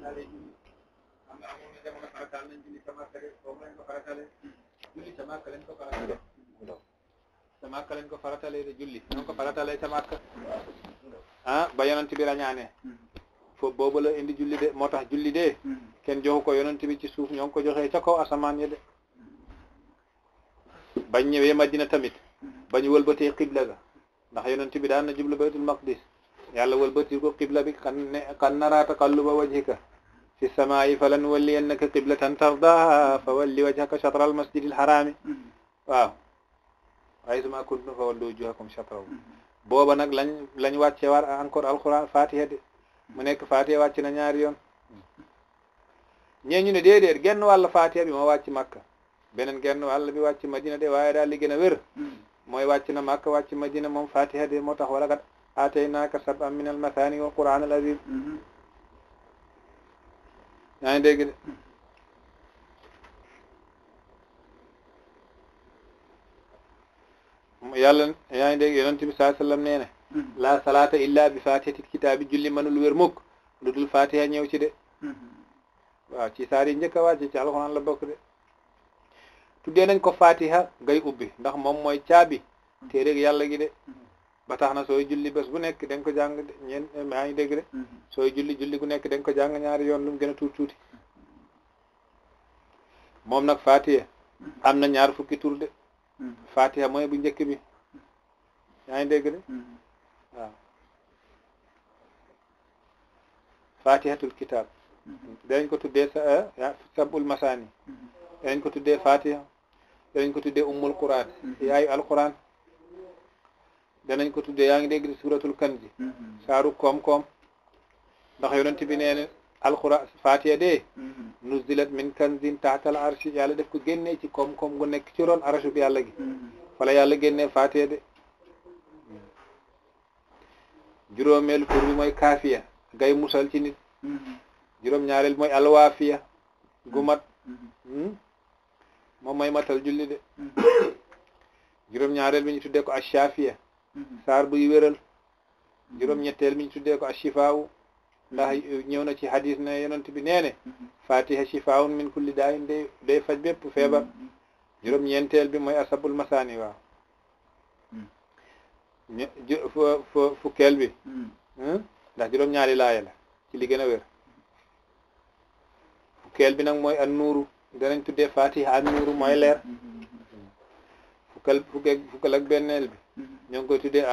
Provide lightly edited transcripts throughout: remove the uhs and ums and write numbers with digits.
faratale julli am na amoon na jamono faratal nañ julli sama kare foofu lañ ko faratale julli sama kare lañ ko faratale sama kare lañ ko faratale de julli ñoo ko faratale sama kare ba yonent bi rañaane foofu boobu la indi julli de moo tax julli de kenn joxu ko yonent bi ci suuf ñoo ngi ko joxee ca kaw asamaan ya de bañ ñëwee Madina tamit bañ wëlbatee qibla ga ndax yonent bi daan na jublu baytul maqdis yàlla wëlbati ko qibla bi kan nara taqalluba wajhika fi samaa'i falan walliyannaka qiblatan tardaha fa walli wajhaka shatra al masjid al harami waaw haythuma kuntum fa wallu wujuhakum shatrahu booba nag lañ wàcce war encore alquran fatiha de mu nekk fatiha wàcc na ñaari yoon ñee ñu ne déedéet genn wàll fatiha bi moo wàcc Makka beneen genn wàll bi wàcc Madina de waaye daal li gën a wér mooy wàcc na Makka wàcc Madina moom fatiha de moo tax wala kat aataynaaka sab'an min al-mathani wal qur'an al-azim yaa ngi dégg de yàlla yaa ngi dégg yonent bi sallallahu alayhi wasallam nee na la salaata illa bi fatihatil kitaabi julli mënul wér mukk lu dul fatiha ñëw ci de waaw ci saar yi njëkk a wàcc ci alxuraan la bokk de tuddee nañ ko fatiha ngay ubbi ndax moom mooy caabi téere yàlla gi de ba tax na sooy julli bés bu nekk da nga ko jàng de yaa ngi dégg de sooy julli gu nekk da nga ko jàng ñaari yoon lu mu gën a tuuti moom nag fatiha am na ñaar fukki tur de fatiha mooy bu njëkk bi yaa ngi dégg de waaw fatihatul kitab danañ ko tuddee sabul masani danañ ko tuddee fatiha danañ ko tuddee ummul quran yaayu alquran danañ ko tuddee yaa ngi dégg suratul kanzi saaru koom-koom ndax yonent bi nee na alquran fatiha de nuzilat min kanzin tahtal arshi yàlla def ko génnee ci koom-koom gu nekk ci ron arashu bi yàlla gi wala yàlla génnee fatiha de juróomeelu tur bi mooy kaafiya gay musal ci nit juróom-ñaareel mooy alwaafiya gu mat moom mooy matal julli de juróom-ñaareel bi ñu tuddee ko ashaafiya saar buy wéral juróom-ñetteel bi ñu tuddee ko ashifaawu ndax ñëw na ci hadis ne yonent bi nee ne fatiha shifaawun min kulli daayin day faj bépp feebar juróom-ñeenteel bi mooy asabul masaani waaw fukkeel bi ndax juróom-ñaari laaya la ci li gën a wér fukkeel bi nag mooy an nuuru danañ tuddee fatiha an nuuru mooy leer fukkal ak benneel bi ñoo ngi koy tuddee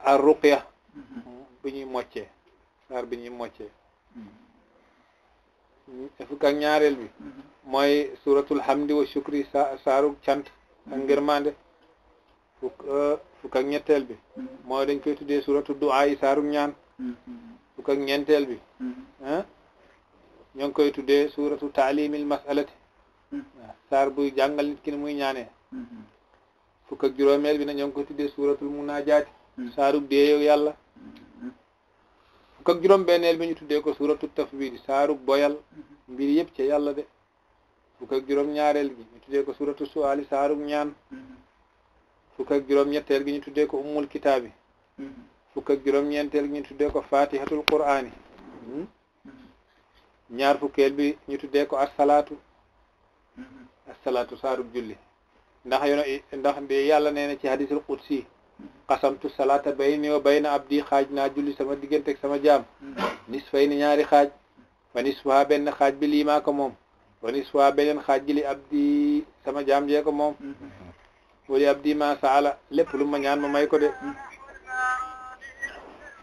ar ruqya bu ñuy moccee saar bi ñuy moccee fukk ak ñaareel bi mooy suratul hamdi wa shukri saaru cant ak ngërmande fukk ak ñetteel bi mooy dañ koy tuddee suratu du'a yi saaru ñaan fukk ak ñeenteel bi ñoo ngi koy tuddee suratu taalimil masalati saar buy jàngal nit ki ni muy ñaanee fukk ak juróomeel bi nag ñoo ngi koy tuddee suratul munajaati saaru déeyow yàlla fukk ak juróom benneel bi ñu tuddee ko suratu tafwid saaru boyal mbir yëpp ca yàlla de fukk ak juróom ñaareel bi ñu tuddee ko suratu su'aali saaru ñaan fukk ak juróom ñetteel gi ñu tuddee ko ummul kitaabi fukk ak juróom ñeenteel gi ñu tuddee ko fatihatul qur'ani ñaar fukkeel bi ñu tuddee ko assalaatu saaru julli ndax bi yàlla nee na ci hadisul qudsi qasamtu salaata bayni wa bayna abdi xaaj naa julli sama diggante ak sama jaam nisfay ni ñaari xaaj wa nisfuha benn xaaj bi lii maa ko moom wa nisfuha beneen xaaj gi li abdi sama jaam jee ko moom wali abdi ma saala lépp lu ma ñaan ma may ko de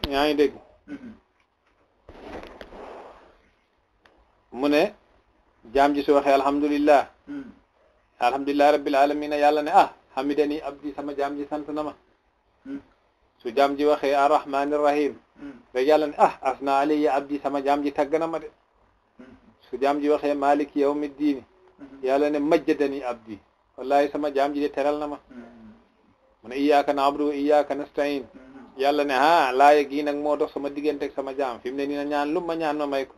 yaa ngi dégg mu ne jaam ji su waxee alhamdulillah rabbil alamin yàlla ne hamidani abdi sama jaam ji sant na ma su jaam ji waxee arrahmanir rahim rek yàlla ne asna alayya abdi sama jaam ji tagg na ma de su jaam ji waxee maliki yawmiddin yàlla ne majjadani abdi wallahi sama jaam ji de teral na ma mu ne iyyaka na'budu wa iyyaka nasta'in yàlla ne laaya gii nag moo dox sama diggante ak sama jaam fi mu ne nii na ñaan lu ma ñaan ma may ko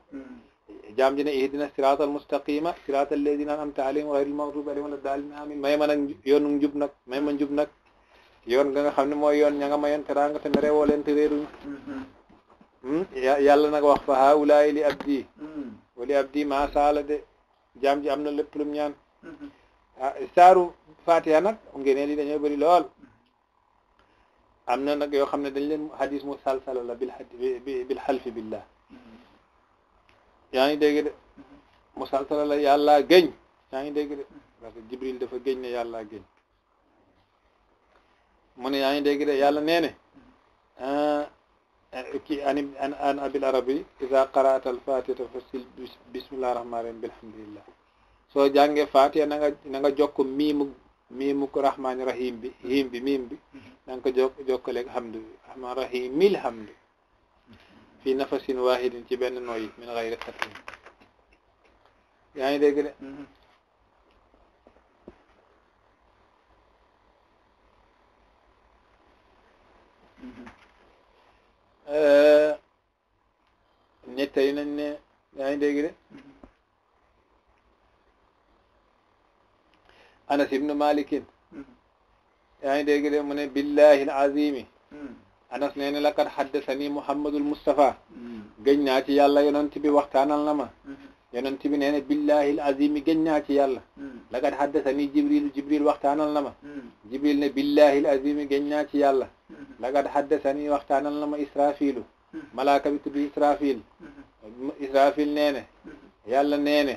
jaam ji ne ihdina siratal mustaqima siratal ladina an'amta alayhim ghayril maghdubi alayhim wala daalin amin may ma nag yoonu njub nag may ma njub nag yoon nga xam ne mooy yoon ña nga ma yoon teraanga te merewoo leen te réeruñ yàlla nag wax fa haulaay li abdi wali abdi ma saala de jaam ji am na lépp lum ñaan saaru fatiha nag ngeen li dañoo bëri lool am na nag yoo xam ne dañ leen hadis mu salsala la bil xalfi billah yaa ngi dégg de mu salsala la yàlla gëñ yaa ngi dégg de parce que jibril dafa gëñ ne yàlla gëñ mu ne yaa ngi dégg de yàlla nee ne kii an abil arabi iza qara'ata al fatihata fasil bismillah rahman rahim bilhamdulillah soo jàngee fatiha na nga jokk miimu ko rahmaani rahim bi him bi miim bi na nga ko jokkaleeg hamdu bi rahmaan rahim mil hamdu fii nafasin wahidin ci benn nooyi min ghayri xatin yaa ngi dégg de nettali nañ ne yaa ngi dégg de Anas ibnu Malikin yaa ngi dégg de mu ne billahi al-azimi Anas nee na laqad haddasani Muhammadul Mustafa gëñ naa ci yàlla yonent bi waxtaanal na ma yonent bi nee na billahi al-azimi gëñ naa ci yàlla laqad haddasani Jibril waxtaanal na ma Jibril ne billahi al-azimi gëñ naa ci yàlla laqad haddasani waxtaanal na ma Israfilu malaaka bi tudd Israfil nee ne yàlla nee ne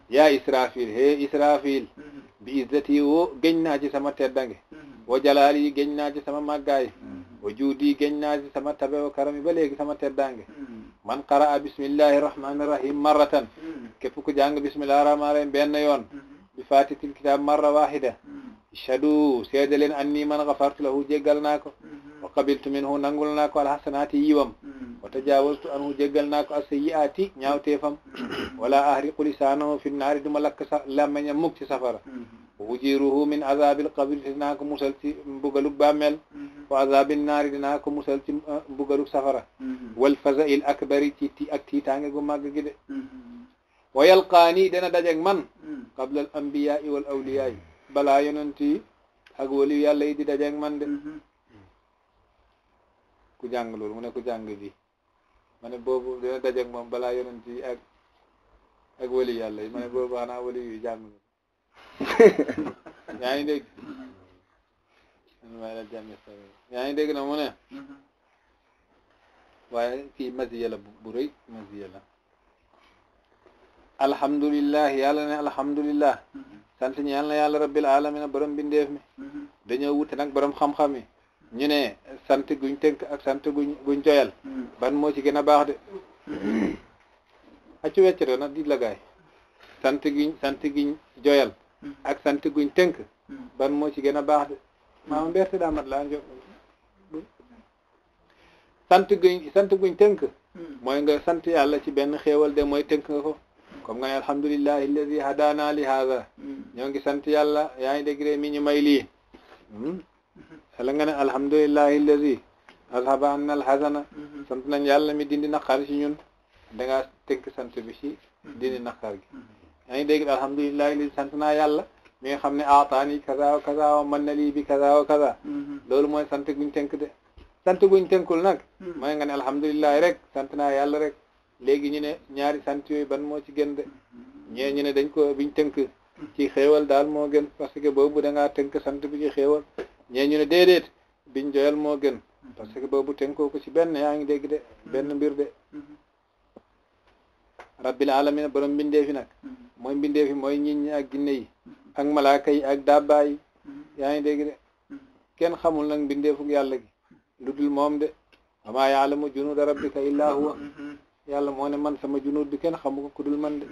yaa Israfil hee Israfil bi izzati woo gëñ naa ci sama teddange wa jalaal yi gëñ naa ci sama màggaay wa juudi gëñ naa ci sama tabe wa karami ba léegi sama teddange man qara'a bismillahi rahmani rahim marratan képp ku jàng bismillahi rahmani rahim benn yoon bi fatihatil kitab marra wahida ishhadu seede leen anni man ghafartu lahu jéggal naa ko wa qabiltu minhu nangul naa ko alhasanati yiwam wa tajawaztu anhu jéggal naa ko as-sayyi'ati ñaawteefam wala ahriqu lisaanahu fi naari duma lakk sa làmmeñam mukk ci safara wa ujiruhu min azabil qabri dinaa ko musal ci mbugaluk bàmmeel wa azabil naari dinaa ko musal ci mbugaluk safara wal faza'il akbari ci ak tiitaange gu màgg gi de wa yalqaani dana dajeg man qabla al anbiya'i wal awliya'i balaa yonent yi ak wali yàlla yi di dajeg man de ku jàng loolu mu ne ku jàng bi ma ne boobu dina dajeg moom balaa yonent yi ak wali yàlla yi ma ne boobu xanaa wali yu jàng yaa ngi dégg yaa ngi dégg na mu ne waaye kii masiya la bu rëy masiya la alhamdulillah yàlla ne alhamdulillah sant ñi yàlla na yàlla rabbil alamin borom bindeef mi dañoo wute nag borom xam-xam yi ñu ne sant guñ tënk ak sant guñ joyal ban moo ci gën a baax de accu weccero nag di la gaay sant giñ joyal ak sant guñ tënk ban moo ci gën a baax de maama mberte daa mat laa njo sant guñ tënk mooy nga sant yàlla ci benn xéewal de mooy tënk nga ko comme nga ne alhamdulillahi alladi hadana li hada ñoo ngi sant yàlla yaa ngi dégg mi ñu may lii wala nga ne alhamdulillahi alladi azhaba anna alhazana sant nañ yàlla mi dindi naqar ci ñun dangaa tënk sant bi ci dindi naqar gi yaa ngi dégg alhamdulillahi alladi sant naa yàlla mi nga xam ne aataani kaza wa kaza wa man na lii bi kaza wa kaza loolu mooy sant guñ tënk de sant guñ tënkul nag mooy nga ne alhamdulillahi rek sant naa yàlla rek léegi ñu ne ñaari sant yooyu ban moo ci gën de ñee ñu ne dañ ko biñ tënk ci xéewal daal moo gën parce que boobu da ngaa tënk sant bi ci xéewal ñee ñu ne déedéet biñ joyal moo gën parce que boobu tënkoo ko ci benn yaa ngi dégg de benn mbir de rabbil alamin borom mbindeefi nag mooy mbindeefi mooy nit ñi ak ginne yi ak malaaka yi ak dabba yi yaa ngi dégg de kenn xamul nag mbindeefuk yàlla gi lu dul moom de wa maa yaalamu junuuda rabbika illaa huwa yàlla moo ne man sama junuud bi kenn xamu ko ku dul man de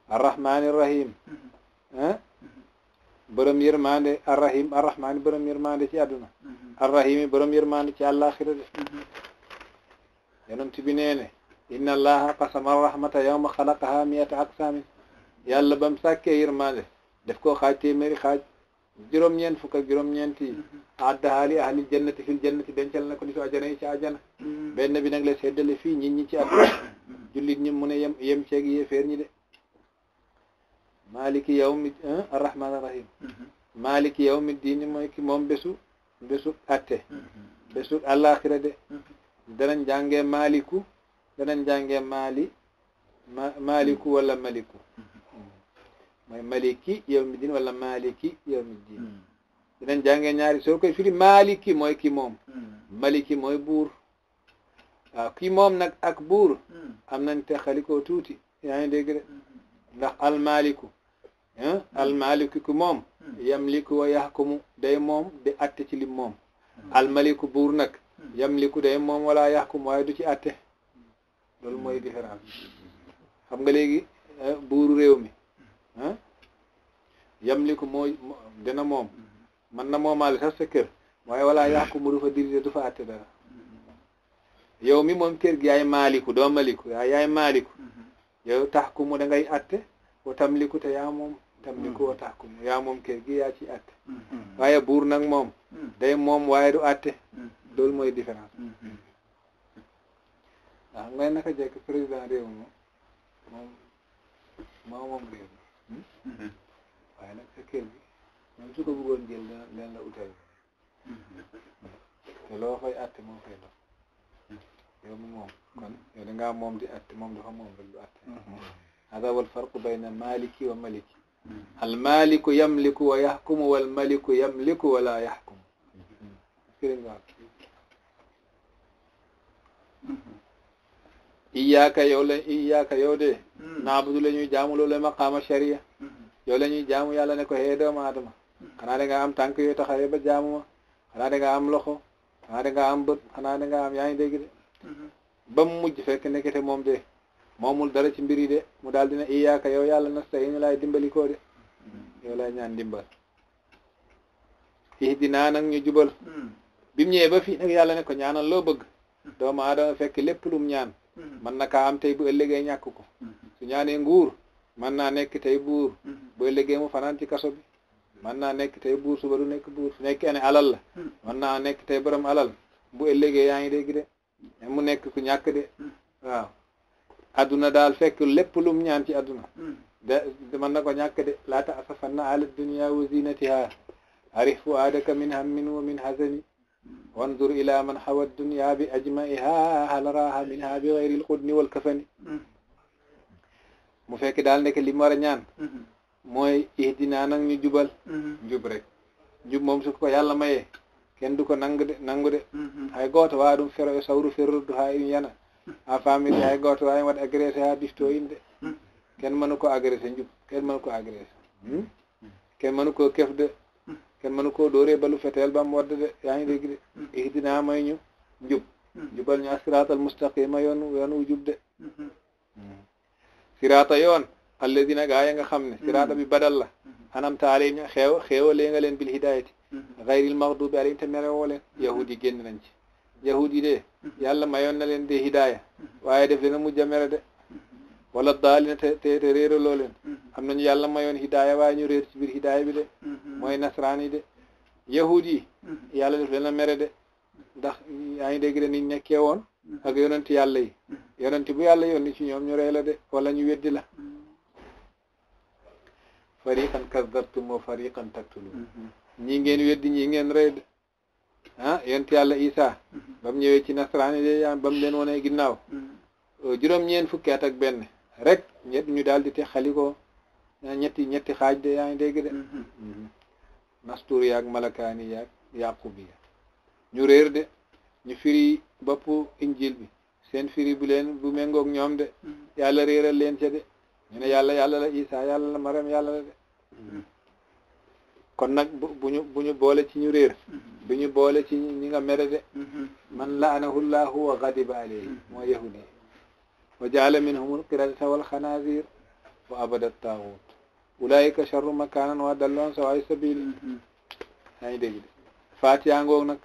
arrahmaani rahim borom yërmande arrahmaani borom yërmande ci àdduna arrahimi borom yërmande ci àllaaxira de yonent bi nee ne inna allaha qasama rahmata yawma xalaqaha mi'ata aqsaamin yàlla bam sàkkee yërmande def koo xaaj téeméeri xaaj juróom-ñeent fukk ak juróom-ñeent yi addaha li ahli jannati fil jannati dencal na ko nitu ajana yi ci ajana benn bi nag la seddale fii nit ñi ci àdduna jullit ñi mu ne yem ceeg yéeféer ñi de maliki yawmi arrahman arrahim maliki yawmi diini mooy ki moom bésu atte bésu àllaaxira de danañ jàngee maliku danañ jàngee maliku wala maliku mooy maliki yawmi din wala maliki yawmi din dinañ jàngee ñaari soo koy firi maliki mooy ki moom maliki mooy buur waaw ki moom nag ak buur am nañ te xalikoo tuuti yaa ngi dégg de ndax almaliku ku moom yamliku wa yaxkumu day moom di atte ci lim moom almaliku buur nag yamliku day moom wala yaxkum waaye du ci atte loolu mooy différence xam nga léegi buuru réew mi yamliku mooy dina moom man na moomaale sax sa kër waaye wala yaxkumu du fa dirige du fa atte dara yow mi moom kër gi yaay maaliku doo maliku yaay maaliku yow taxkumu da ngay atte wa tamliku te yaa moom tamliku wa taxkumu yaa moom kër gi yaa ci atte waaye buur nag moom day moom waaye du atte loolu mooy différence ndax ngay naka jekk président réew moom réew waaye nag sa kër gi moom su ko bëggoon jël leen la utal te loo fay atte moom fay dox yow mi moom kon yow da ngaa moom di atte moom dafa moom rek du atte hada wal farqu bayna maliki wa maliki al maliku yamliku wa yaxkumu wal maliku yamliku wala yaxkumu iyaaka yow de naabudu la ñuy jaamu loolu maqaama sharia yow la ñuy jaamu yàlla ne ko hee doomu aadama xanaa da nga am tànk yooyu taxawee ba jaamu ma xanaa da nga am loxo xanaa da nga am bët xanaa da nga am yaa ngi dégg de ba mu mujj fekk nekkete moom de moomul dara ci mbir yi de mu daal dina iyaaka yow yàlla nasta'iin laay dimbalikoo de yow laay ñaan dimbal ihdinaa nag ñu jubal bi mu ñëwee ba fii nag yàlla ne ko ñaanal loo bëgg doomu aadama fekk lépp lum ñaan mën na kaa am tey bu ëllëgee ñàkk ko su ñaanee nguur mën naa nekk tey buur bu ëllëgee mu fanaan ci kaso bi mën naa nekk tey buur suba du nekk buur su nekkee ne alal la mën naa nekk tey borom alal bu ëllëgee yaa ngi dégg de mu nekk ku ñàkk de waaw adduna daal fekk lépp lum ñaan ci adduna de mën na ko ñàkk de laa ta'safanna ala dunya wa zinatiha arif fu'adaka min hammin wa min hazani wanzur ila man hawa dunya bi ajma'iha hal raha minha bi ghayri al-qudni wal kafani mu fekk daal nekk li mu war a ñaan mooy ihdina nag ñu jubal njub rek njub moom su ko yàlla mayee kenn du ko nangu de hay gooto waa ɗum fero e sawru ferrudu ha in yana ha famille hay gooto wawi waɗa agressé ha bifto inde kenn mënu ko agressé njub kenn mënu ko agressé kenn mënu ko kefde kenn mënu ko dóoree balu feteel bam wadde de yaa ngi dégg de ihdina may ñu njub jubal ñu asiratal mustaqima yoon wu jub de sirata yoon alladina gaa ya nga xam ne sirata bi badal la anamta alayhim xeewalee nga leen bil hidayati gayril maghdubi alayhim te merewoo leen yahudi génn nañ ci yahudi de yàlla mayoon na leen de hidaya waaye def leen a mujj a mere de wala daalina te réeraloo leen am nañu yàlla mayoon hidaya waaye ñu réer ci biir hidaya bi de mooy nasraan yi de yahudi yi yàlla def leen a mere de ndax yaa ngi dégg de niñ nekkee woon ak yonenti yàlla yi yonenti bu yàlla yónni ci ñoom ñu rey la de wala ñu weddi la fariqan kazzabtum wa fariqan taqtulun ñii ngeen weddi ñii ngeen rey de yonenti yàlla Isa ba mu ñëwee ci nasaraan yi de ba mu leen wonee ginnaaw juróom-ñeent fukki at ak benn rek ñu daal di te xaliko ñetti xaaj de yaa ngi dégg de nastuur yaag malakaani yaag yaqubi ya ñu réer de ñu firi boppu injil bi seen firi bu méngoog ñoom de yàlla réeral leen ca de ñu ne yàlla la Isa yàlla la Maryam yàlla la de kon nag bu ñu boole ci ñu réer bu ñu boole ci ñi nga mere de man la'anahu llahu wa ghadiba alayhi mooy yahudi wa ja'ala minhum al-qiradata wal khanazir wa abada at-taghut ulaika sharru makanan wa adallu an sawa'i sabil yaa ngi dégg de Fatiha ngoog nag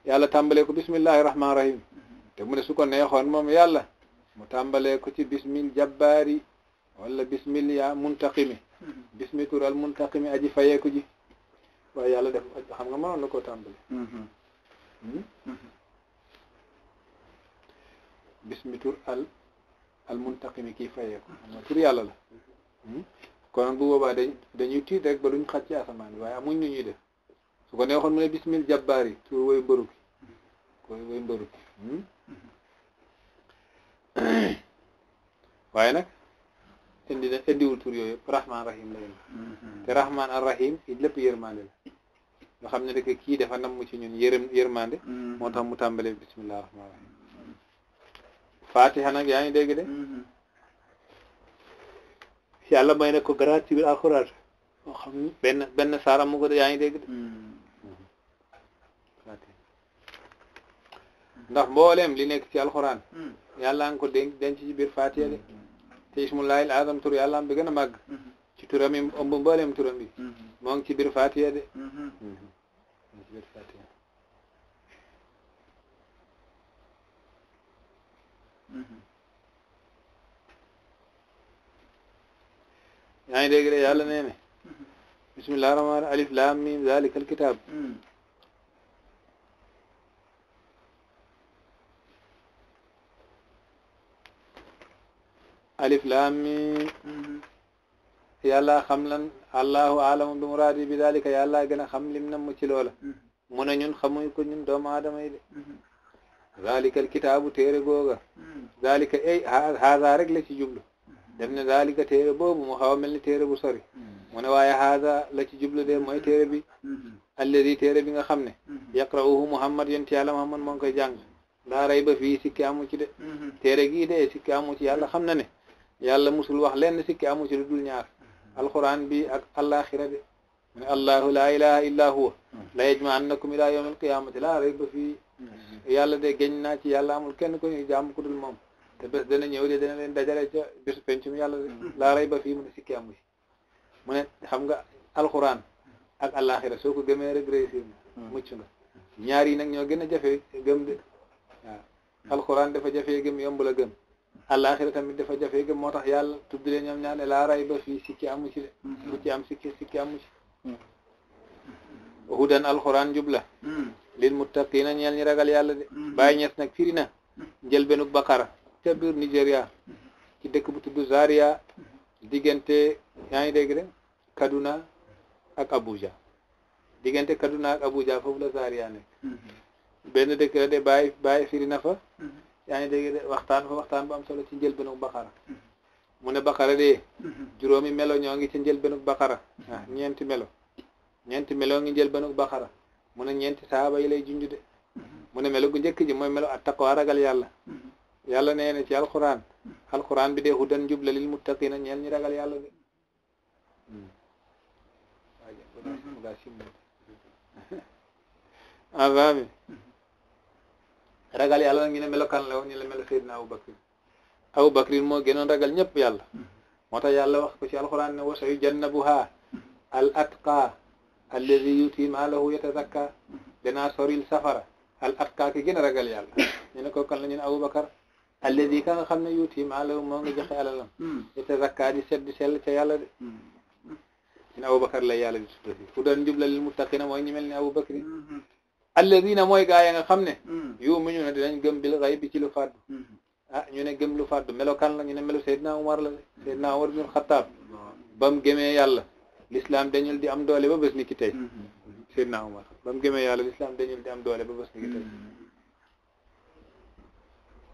yàlla tàmbalee ko bismillahi rahmaani rahim te mu ne su ko neexoon moom yàlla mu tàmbalee ko ci bismil jabbaari wala bismil ya muntaqimi bismi tur al muntaqimi aji fayeeku ji waaye yàlla def xam nga mënoon na koo tàmbale bismi tur al muntaqimi kii fayeeku xam nga tur yàlla la kon bu boobaa dañuy tiit rek ba duñ xaj ci asamaan bi waaye amuñ nu ñuy def su ko neexoon mu ne bismil jabbaari tur woy mbëru ki waaye nag indiwul tur yooyu yëpp rahman rahim la indi te rahman ar rahim it lépp yërmande la nga xam ne rek kii dafa namm ci ñun yërmande moo tax mu tàmbalee bismillah rahman rahim fatiha nag yaa ngi dégg de yàlla may na ko garaat ci biir alxuraan moo xam ni benn saara mu ko de yaa ngi dégg de ndax mbooleem li nekk ci alxuraan yàlla nga ko denc ci biir fatiha de te ismullahil azam tur yàlla am bi gën a màgg ci turam yi ëmb mbooleem turam bi moo ngi ci biir fatiha de ci biir fatiha yaa ngi dégg de yàlla nee ne bismillahi rahmaani rahim alif lam mim zalika alkitab alif lam mim yàlla xam lan allahu alamu bi muraadi bi zalika yàlla gën a xam lim nam ci loola mu ne ñun xamuñ ko ñun doomu aadama yi de zalika alkitaabu téere googa zalika ay haza rek la ci jublu def ne zalika téere boobu mu xaw a mel ni téere bu sori mu ne waaye haza la ci jublu de mooy téere bi alladi téere bi nga xam ne yaqra'uhu muhammad yonent yàlla muhammad moo ngi koy jàng laa rayba fii sikki amu ci de téere gii de sikki amu ci yàlla xam na ne yàlla musul wax lenn sikki amu ci lu dul ñaar alquran bi ak alaxira de mu ne allahu laa ilaha illa huwa la yajma'annakum ila yawm alqiyamati laa rayba fii yàlla de géñ naa ci yàlla amul kenn ko ñu jàmm ku dul moom te bés dana ñëw de dana leen dajale ca bésu pencum yàlla de laa rayba fii mu ne sikki amu ci mu ne xam nga alquran ak alaxira soo ko gëmee rek réussir na mucc nga ñaar yi nag ñoo gën a jafe gëm de waaw alquran dafa jafee gëm yomb la gëm alaxira tamit dafa jafee gëm moo tax yàlla tudd leen ñoom ñaar ne laa rayba fii sikki amu ci de bu ci am sikki amu ci hudan alquran jubla lil muttaqina ñeel ñi ragal yàlla de bàyyi ñes nag firi na njëlbéenu Bakara ca biir Nigéria ci dëkk bu tudd Zaria diggante yaa ngi dégg de Kaduna ak Abuja diggante Kaduna ak Abuja foofu la Zaria nekk benn dëkk la de bàyyi firi na fa yaa ngi dégg de waxtaan bu am solo ci njëlbéenu Bakara mu ne Bakara de juróomi melo ñoo ngi ci njëlbéenu Bakara ñeenti melo ngi njëlbéenu Bakara mu ne ñeenti saaba yi lay junj de mu ne melo gu njëkk ji mooy melo attaqwa ragal yàlla yàlla nee na ci alquran bi de hudan jubla lil muttaqina ñeel ñi ragal yàlla de avami ragal yàlla nag ñu ne melokaan la woon ñu ne melo Seydina Abu Bakrin moo gënoon ragal ñëpp yàlla moo tax yàlla wax ko ci alquran ne wa sayujannabuha al atqa alladi yuti maalahu yatazakka danaa soril safara al atqa ki gën a ragal yàlla ñu ne ko kan la ñu ne Abubakar alladi ka nga xam ne yuti maalahu moo ngi joxe alalam yatazakka di sell ca yàlla de ñu ne Abubakar la yàlla di tudde fi hudan jubla lil muttaqina mooy ñu mel ni Abubakri alladina mooy gaa ya nga xam ne yu'minuna dinañ gëm bil ghaybi ci lu fàddu ñu ne gëm lu fàddu melo kan la ñu ne melo Seydina Umar la de Seydina Umar ibn Khattab ba mu gëmee yàlla l'islam dañul di am doole ba bés ni ki tey Seydina Umar ba mu gëmee yàlla l'islam dañul di am doole ba bés ni ki tey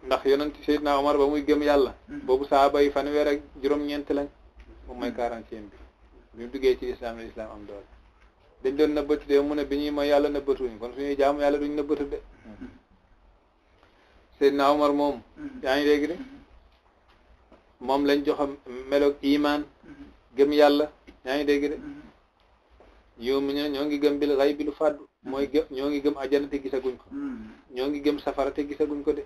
ndax yonent Seydina Umar ba muy gëm yàlla boobu sahaaba yi fanweer ak juróom-ñeent lañ moom mooy 40e bi mu duggee ci l'islam la l'islam am doole dañ doon nëbbatu de mu ne bi ñuy mooy yàlla nëbbatuñu kon suñuy jaamu yàlla duñ nëbbatu de Seydina Umar moom yaa ngi dégg de moom lañ jox meloog iman gëm yàlla yaa ngi dégg de yow mi ñoo ngi gëm bil ghaybi lu fàddu mooy gëm ñoo ngi gëm àjjana te gisaguñ ko ñoo ngi gëm safara te gisaguñ ko de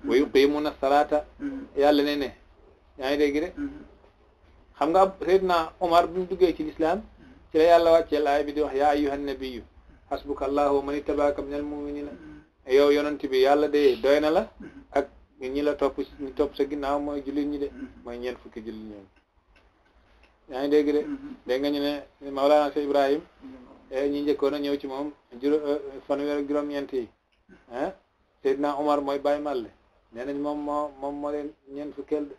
wa yuqimuna salata yàlla ne yaa ngi dégg de xam nga Seydina Omar bi mu duggee ci lislaam ci la yàlla wàcceel aaya bi di wax yaa ayyuhan nabiyyu hasbuka allahu wa man ittaba'aka minal mu'minina yow yonent bi yàlla de doy na la ak ñi la topp sa ginnaaw mooy jullit ñi de mooy ñeent fukki jullit ñoom yaa ngi dégg de dégg nga ñu ne Mawlana Cheikh Ibrahim ñi njëkkoon a ñëw ci moom fanweer ak juróom-ñeent yi Seydina Omar mooy Baye Malle nee nañ moom moo leen ñeent fukkeel de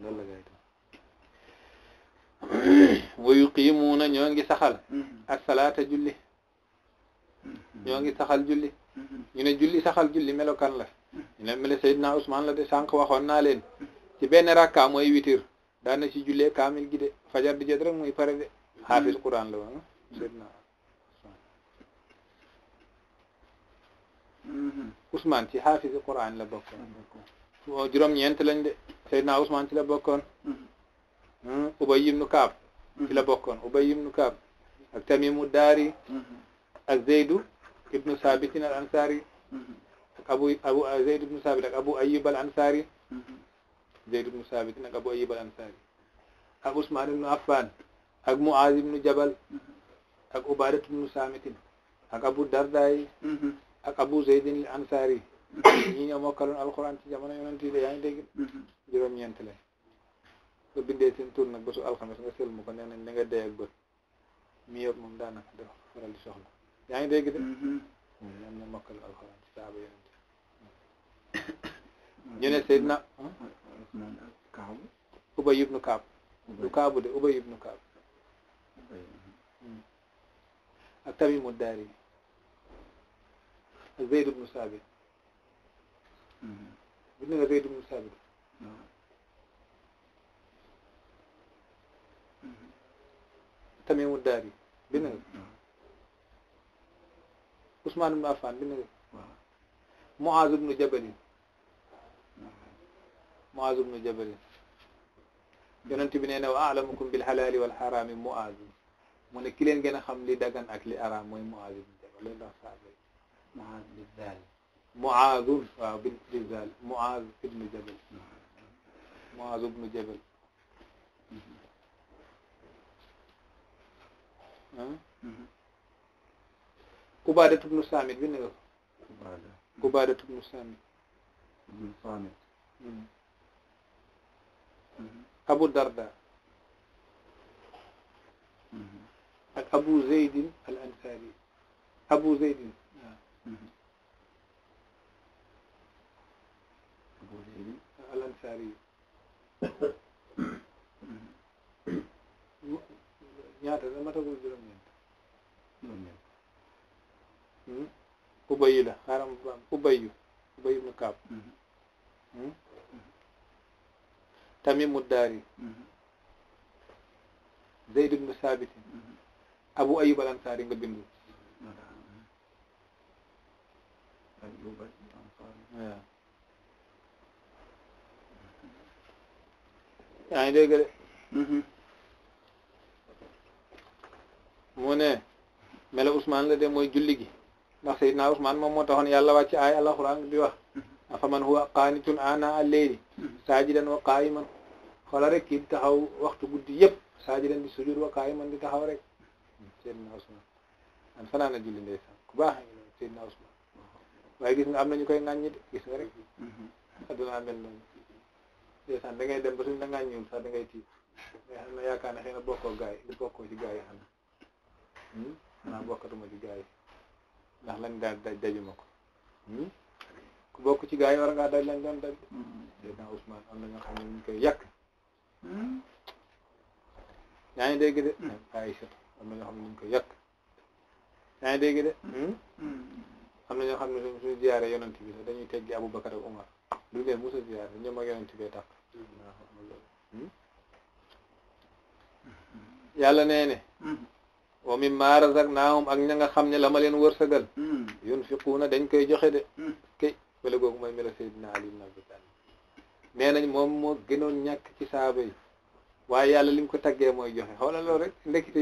loolu la gay wa yuqimuuna ñoo ngi saxal ak salaata julli ñoo ngi saxal julli ñu ne julli saxal julli melokaan la ñu ne mel ne Seydina Ousmane la de sànq waxoon naa leen ci benn rakka mooy witir daan na ci jullee kaamil gi de fajar di jot rek muy pare de xaafis Quran la woon Seydina Ousmane ci xaafis Quran la bokkoon juróom-ñeent lañ de Seydina Ousmane ci la bokkoon Ubay ibnu Kaab ci la bokkoon Ubay ibnu Kaab ak Tamimu Daari ak Zeydu ibnu Sabitin al Ansari ak abu Zeyd ibnu Sabit ak Abu Ayyub al Ansari Zeyd ibnu Sabit ak Abu Ayyub al Ansari ak Ousmane ibnu Affan ak Muaz ibnu Jabal ak Ubadat ibnu Samitin ak Abu Dardaay ak Abu Zeydin al Ansari ñi ñoo mokkaloon alquran ci jamono yonent yi de yaa ngi dégg juróom-ñeent lañ nga bindee seen tur nag bésu alxames nga sël mu ko nee nañ da nga dee ak bët mi yëpp moom daanaka dafa faral di soxla yaa ngi dégg de ñoom ñoo mokkal alxuraan ci saaba yonent ñu ne Seydina Ubay ibnu Kaab du Kaabu de Ubay ibnu Kaab ak Tamimu Daari ak Zeyd ibnu Saabit bind nga Zeyd ibnu Saabit Tamimu Daari bind nga Ousmane ibnu Affan bind nga Muaz ibnu Jabalin Muaz ibnu Jabalin yonent bi nee na wa a'lamukum bil halali wal harami Muaz mu ne ki leen gën a xam li dagan ak li araam mooy Muaz ibnu Jabal loolu ndax saaba Muaz bi zaal Muaz waaw bi zaal Muaz ibnu Jabal Muaz ibnu Jabal Ubadat ibnu Samit bind nga ko Ubadat ibnu Samit Abu Darda ak Abu Zeydin al Ansari Abu Zeydin al Ansari ñaata la matagul juróom-ñeent Ubay la xaaral ma Ubay ibnu Kaab Tamimu Daari Zeyd ibnu Saabit Abu Ayyub al Ansari nga bindu waaw yaa ngi dégg de mu ne mela Ousmane la de mooy julli gi ndax Seydina Ousmane moom moo taxoon yàlla wàcc ay alxuraan bi wax afaman huwa qaanitun ana al-layli saajidan wa qaa'iman xoolal rek kii di taxaw waxtu guddi yëpp saajidan di sujud wa qaa'iman di taxaw rek Seydina Ousmane an fanaan a julli ndeysaan ku baax Seydina Ousmane waaye gis nga am nañu koy ŋàññi de gis nga rek adduna mel noonu ndeysaan da ngay dem ba suñ la ŋàññiwul sax da ngay tiit mais xam na yaakaar ne xëy na bokkoo ci gaa yi xam na xanaa bokkatuma ci gaa yi ndax lañ daan dajuma ko ku bokk ci gaa yi war ngaa daj lañ doon daj Seydina Ousmane am na ñoo xam ne ñu koy yàq yaa ngi dégg de Aïcha am na ñoo xam ne ñu koy yàq yaa ngi dégg de am na ñoo xam ne suñu ziyaare yonent bi la dañuy teggi Aboubacar ak Umar du leen mos a ziyaare ñoom ak yonent bee tax yàlla nee ne wa mimmaa razaqnaahum ak ña nga xam ne la ma leen wërsëgal yunfiquuna dañ koy joxe de kay wala googu mooy melo Seydina Ali ibn Abi Talib nee nañ moom moo gënoon ñàkk ci saaba yi waaye yàlla li mu ko taggee mooy joxe xoolal loolu rek ndekete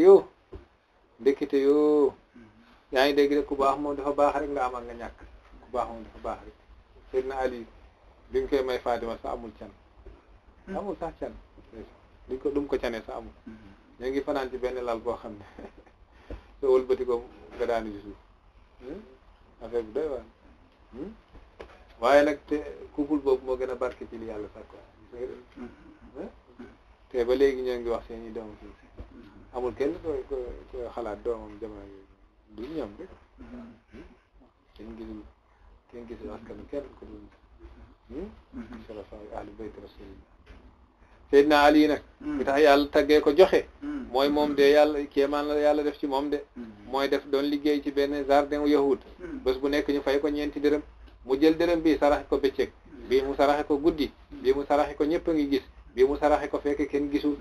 yoo yaa ngi dégg rek ku baax moom dafa baax rek nga am ak nga ñàkk ku baax moom dafa baax rek Seydina Ali bi nga koy may Fatima sax amul can amul sax can duñ ko dum ko canee sax amul ñoo ngi fanaan ci benn lal boo xam ne soo wëlbati ko nga daanu ci suuf affaire bi doy waar waaye nag te couple boobu moo gën a barke ci li yàlla sax quoi te ba léegi ñoo ngi wax seen i doom fii amul kenn koy xalaat doomam jamono yooyu du ñoom rek kenn gisul askanu kenn ko dul sarafa ahlu bayt rasulillah Seydina Ali nag li tax yàlla taggee ko joxe mooy moom de yàlla kéemaan la yàlla def ci moom de mooy def doon liggéey ci benn jardin u yahud bés bu nekk ñu fay ko 4 dërëm mu jël dërëm bi saraxe ko bëccëg bii mu saraxe ko guddi bii mu saraxe ko ñëpp a ngi gis bii mu saraxe ko fekk kenn gisul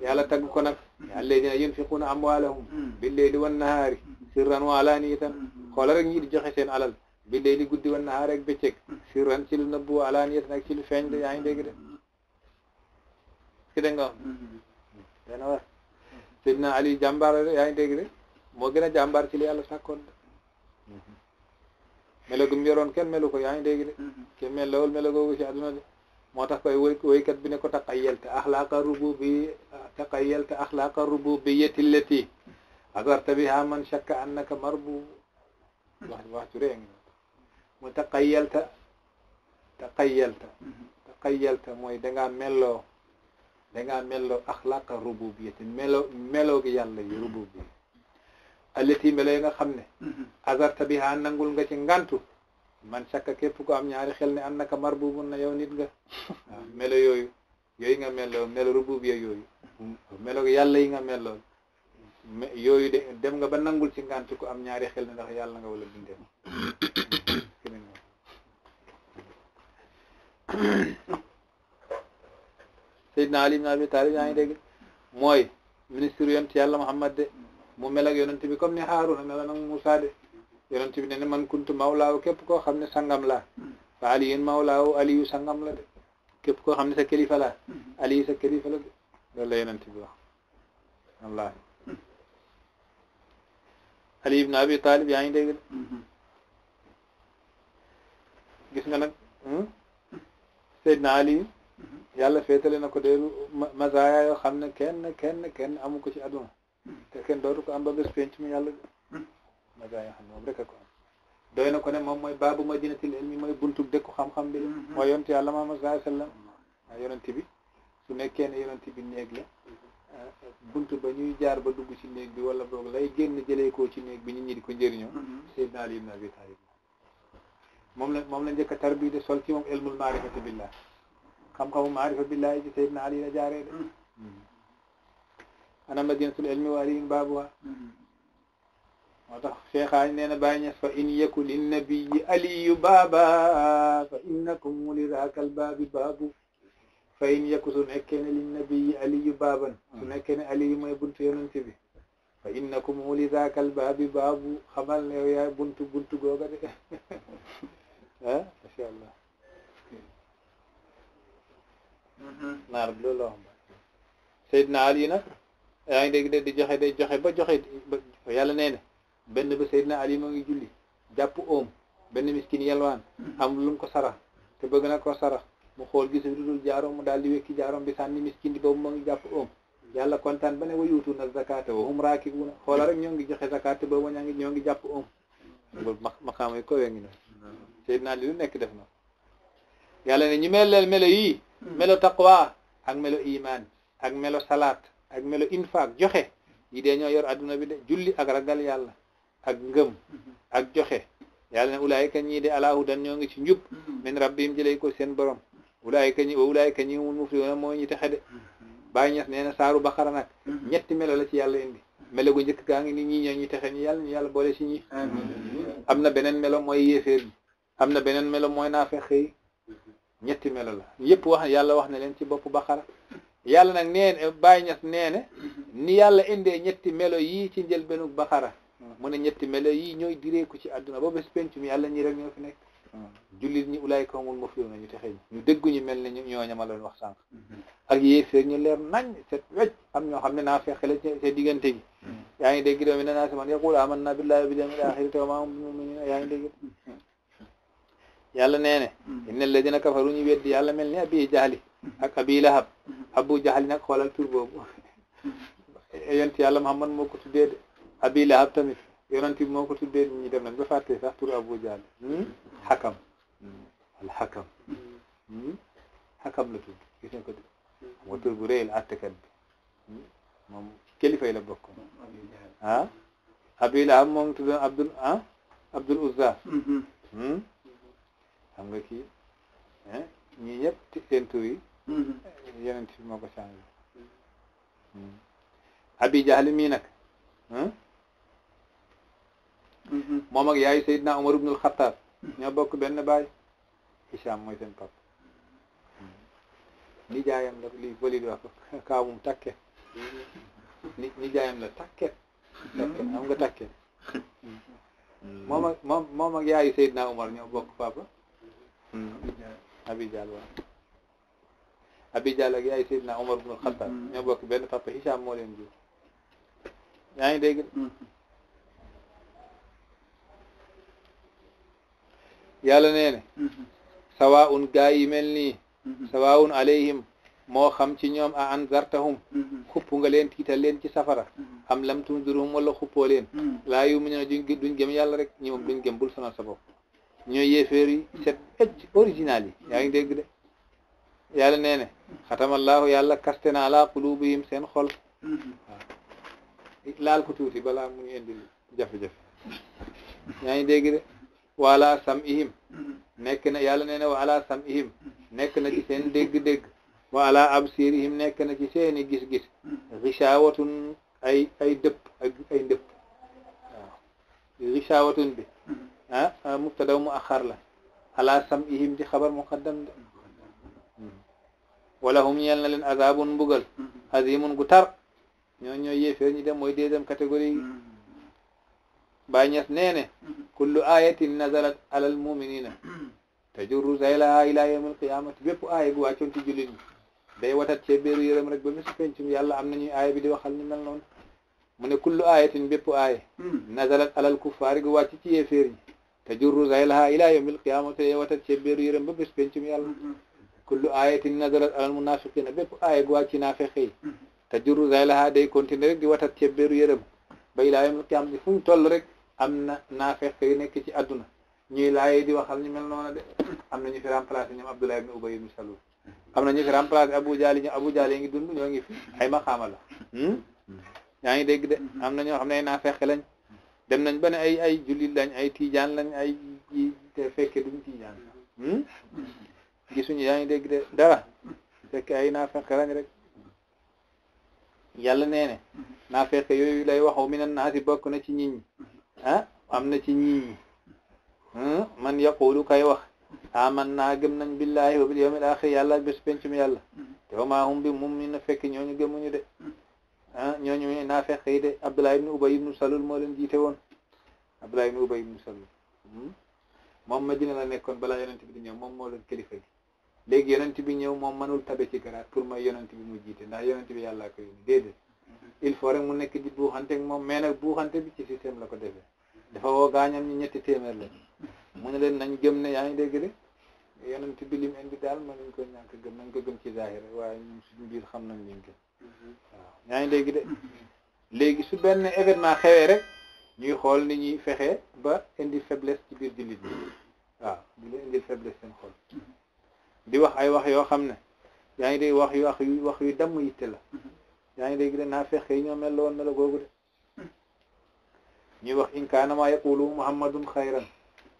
yàlla tagg ko nag alladina yunfiquna amwalahum bil-layli wan-nahari sirran wa alaniyatan xoola rek ñi di joxe seen alal bil-layli guddi wan-nahari ak bëccëg sirran ci lu nëbbu wa alaniyatan ak ci lu feeñ de yaa ngi dégg de ki dégg nga dana war Seydina Ali jàmbaar de yaa ngi dégg de moo gën a jàmbaar ci li yàlla sàkkoon de melo gu mu yoroon kenn melu ko yaa ngi dégg de kenn melowul melo googu ci àdduna de moo tax koy woykat bi ne ko taqayyalta axlaaqa rububiyyati allati azarta biha man shakka annaka marbu wax cu ree ngi mu taqayyalta mooy dangaa melloo axlaaqa rububiyyati melo gi yàlla yi rububiyya allati melo yi nga xam ne azarta biha nangul nga ci ngantu man sakka képp ko am ñaari xel ne annaka marbubun na yow nit nga waaw melo yooyu nga melloo melo rububiyya yooyu melo yàlla yi nga melloo yooyu de dem nga ba nangul ci ngantu ko am ñaari xel ne ndax yàlla nga wala bindee Seydina Ali ibn Abi Talib yaa ngi dégg mooy ministre yonent yàlla Muhammad de mu mel ak yonent bi comme ni Haaruna mel nag Musaa de yonent bi ne man kuntu mawlaahu képp koo xam ne sangam laa fa aliyun mawlaahu aliyu sangam la de képp koo xam ne sa kilifa laa aliyu sa kilifa la de loolu la yonent bi wax wallaahi Ali ibn Abi Talib yaa ngi dégg de gis nga nag Seydina Ali yàlla féetale na ko deelu mazaaya yoo xam ne kenn amu ko ci àdduna te kenn dootu ko am ba bés penc mu yàlla mazaaya yoo xam ne moom rek a ko am doy na ko ne moom mooy baabu madinatil ilmi mooy buntu dëkku xam-xam bi mooy yonent yàlla Muhammad sallallahu alayhi wa sallam yonent bi su nekkee ne yonent bi néeg la buntu ba ñuy jaar ba dugg ci néeg bi wala boog lay génn jëlee koo ci néeg bi nit ñi di ko njëriñoo Seydina Ali ibn Abi Talib moom la njëkk a tarbi de sol ci moom ilmul maarifati billah xam-xamu maarifa billahi ci Seydina Ali la jaaree de ana madinatul ilmi wa aliyun baabuha moo tax Cheikhaani nee na Baay Ñas fa in yakun linnabiyi aliyu baaba fa innakum li zaakal baabi baabu fa in yaku su nekkee ne linnabiyi aliyu baaban su nekkee ne aliyu mooy buntu yonent bi fa innakum li zaakal baabi baabu xamal ne yow yaay buntu googa de ah macha allah naar bi loolu la wax Seydina Ali nag yaa ngi dégg de di joxe day joxe ba joxe yàlla nee na benn ba Seydina Ali moo ngi julli jàpp oom benn miskin yelwaan am lu mu ko sarax te bëgg na ko sarax mu xool gis lu dul jaaroom mu daal di wekki jaaroom bi sànni miskin di boobu moo ngi jàpp oom yàlla kontaan ba ne wa yuutuuna zakata wa hum raakibuuna xoola rek ñoo ngi joxe zakata boobu ñoo ngi jàpp oom loolu maqaama yi ko wee ngi noonu Seydina Ali lu nekk def na yàlla ne ñu mel melo yii melo taqwa ak melo iman ak melo salaat ak melo infaq joxe yi dee ñoo yor adduna bi de julli ak ragal yàlla ak ngëm ak joxe yàlla ne ulaayika ñii de ala hudan ñoo ngi ci njub min rabbihim jëlee ko seen borom ulaayika ñi humul muflihuna moo ñi texe de Baay Ñas nee na saaru Baqara nag ñetti melo la ci yàlla indi melo gu njëkk gaa ngi ni ñii ñoo ñi texe ñu yàlla boole ci ñi am na beneen melo mooy yéeféer ñi am na beneen melo mooy naafeq yi ñetti melo la yëpp wax yàlla wax na leen ci bopp Baqara yàlla nag nee Baay Ñas nee na ni yàlla indee ñetti melo yii ci njëlbeenu Baqara mu ne ñetti melo yii ñooy direeku ci àdduna ba bés penc mi yàlla ñi rek ñoo fi nekk jullit ñi ulaayika humul muflihuna ñu texe ñu déggu ñu mel ne ñooña ma doon wax sànq ak yéeféer ñu leer nañ set wecc am ñoo xam ne naa fexe la ci diggante gi yaa ngi dégg doomi nanaa si man yaqul amanna billahi wa bil yawmil akhir wa ma hum bimu'minin yaa ngi dégg yàlla nee ne inna alladina kafaru ñu weddi yàlla mel ni abi jahli ak abi lahab abu jahli nag xoolal tur boobu yonent yàlla Muhammad moo ko tuddee de abi lahab tamit yonent bi moo ko tuddee ñu dem nañ ba fàtte sax tur abu jahli xakam al xakam xakam la tudd gis nga ko di moo tur bu rëy la attekat bi moom kilifa yi la bokk ah abi lahab moo ngi tuddoon abdul uzza xam nga kii ñii ñëpp seen tur yi yeneen fi moo ko changé abi jahli mii nag moom ak yaayu Seydina Umar ibnul Xattaab ñoo bokk benn baay Hisham mooy seen papa nijaayam la lii bëli di wax kaawum takke nijaayam la takke xam nga takke moom ak yaayu Seydina Umar ñoo bokk papa Abijal waaw Abijal ak yaayu Seydina Umar ibn Khattab ñoo bokk benn papa Hisham moo leen jur yaa ngi dégg yàlla nee ne sawaa'un gaa yi mel nii sawaa'un alayhim moo xam ci ñoom a anzartahum xupp nga leen tiital leen ci safara am lam tunzirhum wala xuppoo leen laa yu'minuuna duñ gëm yàlla rek ñi moom duñ gëm bul sonal sa bopp ñooy yéeféer yi set original yi yaa ngi dégg de yàlla nee ne xatamallaahu yàlla kaste na ala qulubihim seen xol waaw laal ko tuuti balaa muy indi jafe-jafe yaa ngi dégg de wala sam'ihim nekk na yàlla nee na wa ala sam'ihim nekk na ci seen dégg-dégg wa ala absirihim nekk na ci seeni gis-gis ghishawatun ay dëpp ay ndëpp waaw ghishawatun bi mubtada mu axar la ala sam'ihim di xabar muqaddam de wala hum ñeel na leen azabun mbugal azimun gu tar ñooy yéeféer ñi dem mooy deuxième catégorie yi Baay Ñas nee ne kullu ayatin nazalat alal muminina tajurru zaylaha ila yawm alqiyamati bépp aaya bu wàccoon ci jullit ñi day watat cee béeru yërëm rek ba bisu pencum yàlla am nañuy aaya bi di waxal ñu mel noonu mu ne kullu ayatin bépp aaya nazalat alal kuffaari gu wàcc ci yéeféer ñi tajurru zaylaha ila yawm alqiyamati day watat cee béeru yërëm ba bisu pencum yàlla kullu ayatin nazalat alal munafiqina bépp aaya gu wàcc naafeq yi tajurru zaylaha day continuer rek di watat cee béeru yërëm ba ila yawm alqiyamati fu ñu toll rek am na naafeq yu nekk ci àdduna ñuy laayee di waxal ñu mel noonu de am na ñu fi remplacé ñoom Abdullah ibn Ubay ibn Salul am na ñu fi remplacé Abu Jahl ñoom Abu Jahl ngi dund ñoo ngi fi ay maqaama la yaa ngi dégg de am na ñoo xam ne ay naafeq lañ dem nañ ba ne ay jullit lañ ay tiijaan lañ ay te fekke duñ tiijaan gisuñu yaa ngi dégg de dara fekke ay naafeq lañ rek yàlla nee ne naafeq yooyu lay waxu minan naasi bokk na ci nit ñi am na ci ñii man yaqulu kay wax amanna gëm nañ billahi wa bil yawmil axir yàlla bés pencum yàlla te wa maa hum bi mu'minin fekk ñooñu gëmuñu de ñooñu naafeq yi de Abdullah ibn Ubay ibn Salul moo leen jiite woon Abdullah ibn Ubay ibn Salul moom Madina la nekkoon balaa yonent bi di ñëw moom moo leen kilifa gi léegi yonent bi ñëw moom mënul tabe ci garaat pour mooy yonent bi mu jiite ndax yonent bi yàllaa ko yónni déedéet il faut rek mu nekk di buuxante ak moom mais nag buuxante bi ci système la ko defee dafa woo gaañam ñi 3 téeméer la mu ne leen nañ gëm ne yaa ngi dégg de yonent bi lim indi daal mën nañ ko ñàkk gëm nañ ko gëm ci zahir waaye ñun suñu biir xam nañ liñ gëm waaw yaa ngi dégg de léegi su benn événement xewee rek ñuy xool ni ñuy fexe ba indi faiblesse ci biir jullit ñi waaw di leen indil faiblesse seen xol di wax ay wax yoo xam ne yaa ngi dégg wax yu damm yitte la yaa ngi dégg de naa fexe yi ñoo mel woon na la googu de ñuy wax in kaana maa yaqulu muhammadun xayran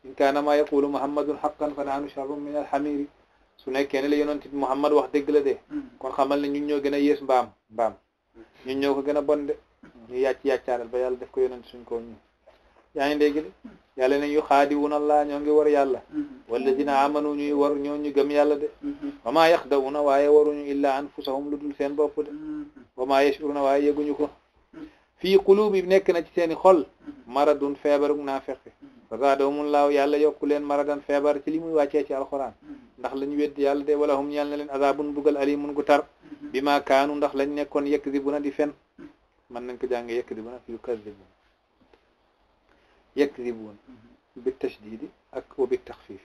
in kaana maa yaqulu muhammadun haqqan fa nahnu sharrun min alhamiri su nekkee ne la yonent bi muhammad wax dëgg la de kon xamal ne ñun ñoo gën a yées mbaam ñun ñoo ko gën a bon de ñu yàccaaral ba yàlla def ko yonent suñ ko ñu yaa ngi dégg de yàlla ne yu xaadiwuna allah ñoo ngi war yàlla walladina amanu ñuy war ñoo ñu gëm yàlla de wa maa yaxdawuna waaye waruñu illa anfusahum lu dul seen bopp de wa maa yashuruna waaye yëguñu ko fii qulubi nekk na ci seeni xol maradun feebaruk naafeq fa zaadahumullaahu yàlla yokku leen maradan feebar ci li muy wàccee ci alquran ndax lañu weddi yàlla de wala hum ñeel na leen azabun bugal alimun gu tar bi ma kaanu ndax lañ nekkoon yakzibuna di fen mën nañ ko jànge yakzibuna fi yukazibun yakzibun bi tashdidi ak wa bi taxfiif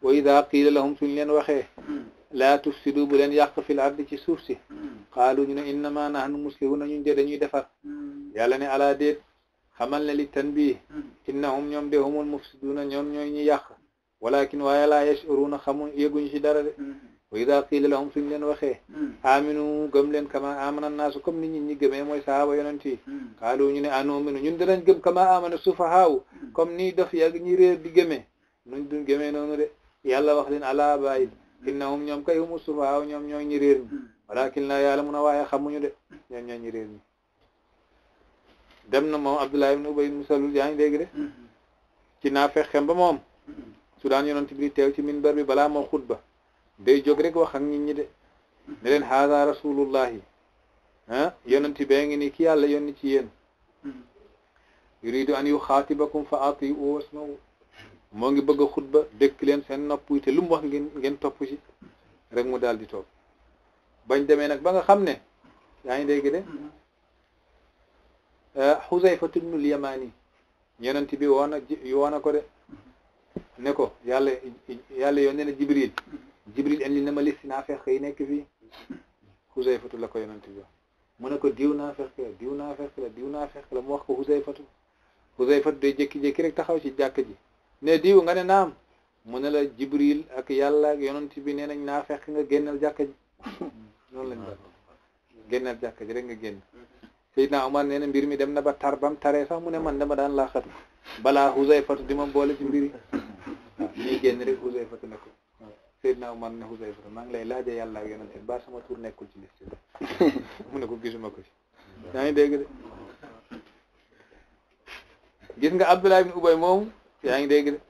wa ida qiila lahum suñ leen waxee laa tufsidu bu leen yàq fil ardi ci suuf si qaalu ñu ne innama nahnu muslihuna ñun de dañuy defar yàlla ne ala déet xamal ne li tanbiih innahum ñoom de humul mufsiduna ñoom ñooy ñi yàq walakin waaye laa yashuruna xamuñ yëguñu ci dara de wa ida qiila lahum suñ leen waxee aminu gëm leen kama amana naasu comme ni ñi gëmee mooy sahaaba yonent yi qaalu ñu ne anu'minu ñun danañ gëm kama amana sufahaaw comme nii dof yàgg ñi réer di gëmee nuñ duñ gëmee noonu de yàlla wax leen ala bàyyi innahum ñoom kay humu sufahaaw ñoom ñooy ñi réer ñi walakin la ya'lamuna waaye xamuñu de ñoom ñooy ñi réer ñi dem na moom Abdullah ibn Ubay ibn Salul yaa ngi dégg de ci naafeq xem ba moom su daan yonent bi teew ci minbar bi balaa moo xutba day jóg rek wax ak nit ñi de ne leen haada rasulullahi yonent bee ngi ni ki yàlla yónni ci yéen yuridu an yuxaatibakum fa atiu wasma'u moo ngi bëgg a xutba dëkk leen seen nopp yi te lu mu wax ngeen topp ci rek mu daal di toog bañ demee nag ba nga xam ne yaa ngi dégg de Xuzayfatu bnul Yamaani yonent bi woona ko de ne ko yàlla yónnee na Jibril indi na ma liste naafeq yi nekk fii Xuzayfatu la ko yonent bi wax mu ne ko diw naafeq la mu wax ko Xuzayfatu day jékki-jékki rek taxaw ci jàkk ji ne diw nga ne naam mu ne la Jibril ak yàlla ak yonent bi nee nañ naafeq nga génnal jàkk ji noonu lañ def génnal jàkk ji rek nga génn Seydina Omar nee na mbir mi dem na ba tar bam taree sax mu ne man dama daan laaxatu balaa Xuzayfatu di ma boole ci mbiri waaw ñuy génn rek Xuzayfatu ne ko Seydina Omar ne Xuzayfatu maa ngi lay laaja yàlla ak yonent bi ba sama tur nekkul ci liste bi mu ne ko gisuma ko ci yaa ngi dégg de gis nga Abdullah ibn Ubay moom yaa ngi dégg de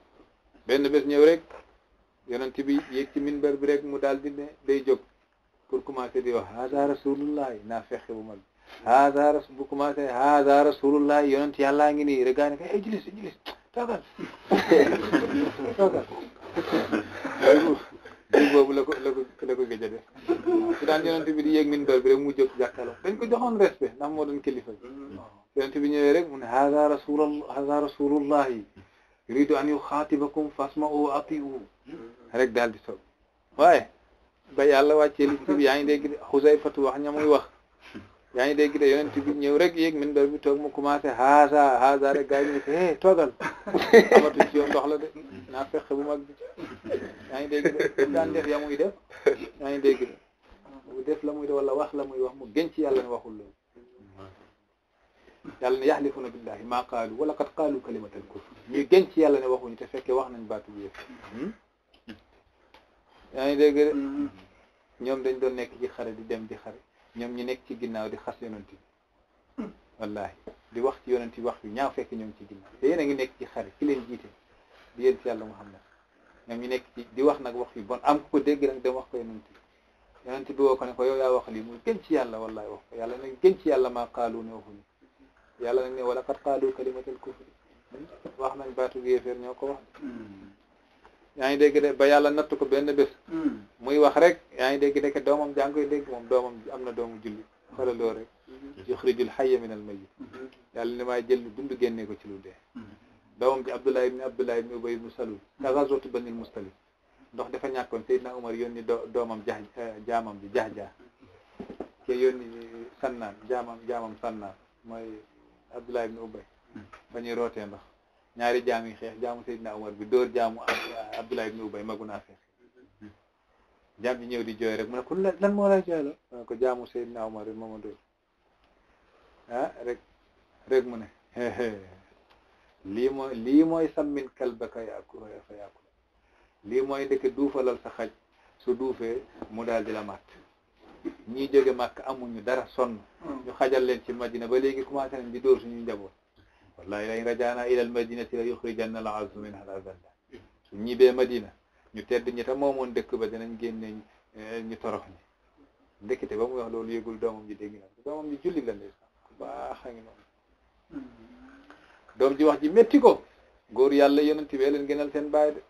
benn bés ñëw rek yonent bi yéeg ci minbar bi rek mu daal di ne day jóg pour commencer di wax haada rasulullah naa fexe bu mag bu commencé haada rasulullah yonent yàllaa ngi nii rek gaa ne ko jilis toogal dégg boobu la ko gëj a def su daan yonent bi di yéeg minbar bi rek mu jóg jàkkaarloo dañ ko joxoon respect ndax moo doon kilifa yonent bi ñëwee rek mu ne haada rasulullahi yuridu an yuxaatibakum fasma'u wa ati'u rek daal di soog waaye ba yàlla wàccee liste bi yaa ngi dégg de Xuzayfatu wax ña muy wax yaa ngi dégg de yonent bi ñëw rek yéeg minbar bi toog mu commencé haasa rek gars yi ñu ne toogal amatuñ ci yoon ndox la de naa fexe bu mag bi yaa ngi dégg de daan def ya muy def yaa ngi dégg de bu def la muy def wala wax la muy wax mu gën ci yàlla ne waxul loolu yàlla ne yaxlifuna billahi maa qaalu wala qad qaalu kalimatal kufr ñuy gën ci yàlla ne waxuñu te fekkee wax nañ baatu bi yëpp yaa ngi dégg de ñoom dañ doon nekk ci xare di dem di xare ñoom ñu nekk ci ginnaaw di xas yonent bi wallahi di wax ci yonent bi wax yu ñaaw fekk ñoom ci ginnaaw te yéen a ngi nekk ci xare ki leen jiite di yéen ci yàlla Muhammad ñoom ñu nekk ci di wax nag wax yu bon am ku ko dégg nag dem wax ko yonent bi woo ko ne ko yow yaa wax lii muy gën ci yàlla wallahi wax ko yàlla nag gën ci yàlla maa qaalu ne waxuñu yàlla nag ne wala qad qaalu kalimatal kufri wax nañ baatu yéeféer ñoo ko wax yaa ngi dégg de ba yàlla natt ko benn bés muy wax rek yaa ngi dégg de doomam jaa ngi koy dégg moom doomam am na doomu julli xoolal loolu rek yuxrijul hayya minal mayyit yàlla ne maay jël lu dund génnee ko ci lu dee doomam ji Abdullah ibn Ubay ibn Salul ka ghazwatu Banil Mustalik ndox dafa ñàkkoon Seydina Umar yónni doomam jaamam bi Jahja ke yónni Sannaan jaamam Sannaan mooy Abdullah ibn Ubay ba ñuy rootee ndox ñaari jaam yi xeex jaamu Seydina Umar bi dóor jaamu Abdullah ibn Ubay magu naa feex jaam bi ñëw di jooy rek mu ne ko lan moo lay jooy la mu ne ko jaamu Seydina Umar bi mooma dóor rek mu ne lii mooy sammin kalbaka yaakulu fa yaakulu lii mooy ndeke duufalal sa xaj su duufee mu daal di la màtt ñii jóge màkk amuñu dara sonn ñu xajal leen ci Madina ba léegi commencé nañ di dóor suñuy njaboot wallahi lañ rajaana ilal madinati la yuxrijanna al azzu minha al azalla su ñibee Madina ñu tedd ñi ta moomoon dëkk ba dinañ génne ñu torox ñi ndekete ba muy wax loolu yëgul doomam ji dégg na doomam ji julli la ndeysaan ku baax a ngi noonu doom ji wax ji métti ko góor yàlla yonent bee leen gënal seen baay de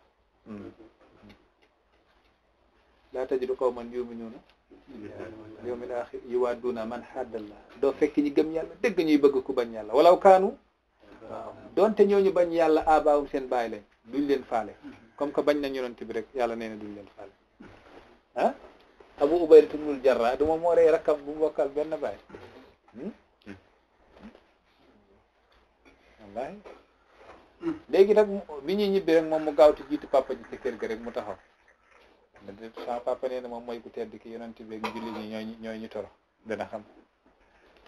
laa tajidu qawman yu'minuuna yawmil aaxir yuwaadduuna man haddallah doo fekk ñi gëm yàlla dëgg ñuy bëgg ku bañ yàlla walaw kaanu waaw doonte ñooñu bañ yàlla abaawum seen baay lañ duñ leen faale comme que bañ nañ yonent bi rek yàlla nee na duñ leen faale ah Abu Ubayda ibnul Jarrah du moom moo rey rakkam bu bokkal benn baay wallahi léegi nag bi ñuy ñibbi rek moom mu gaawtu jiitu papa ji ci kër ga rek mu taxaw sama papa nee na moom mooy ku tedd ki yonent bi ak julli ñi ñooy ñu toro dana xam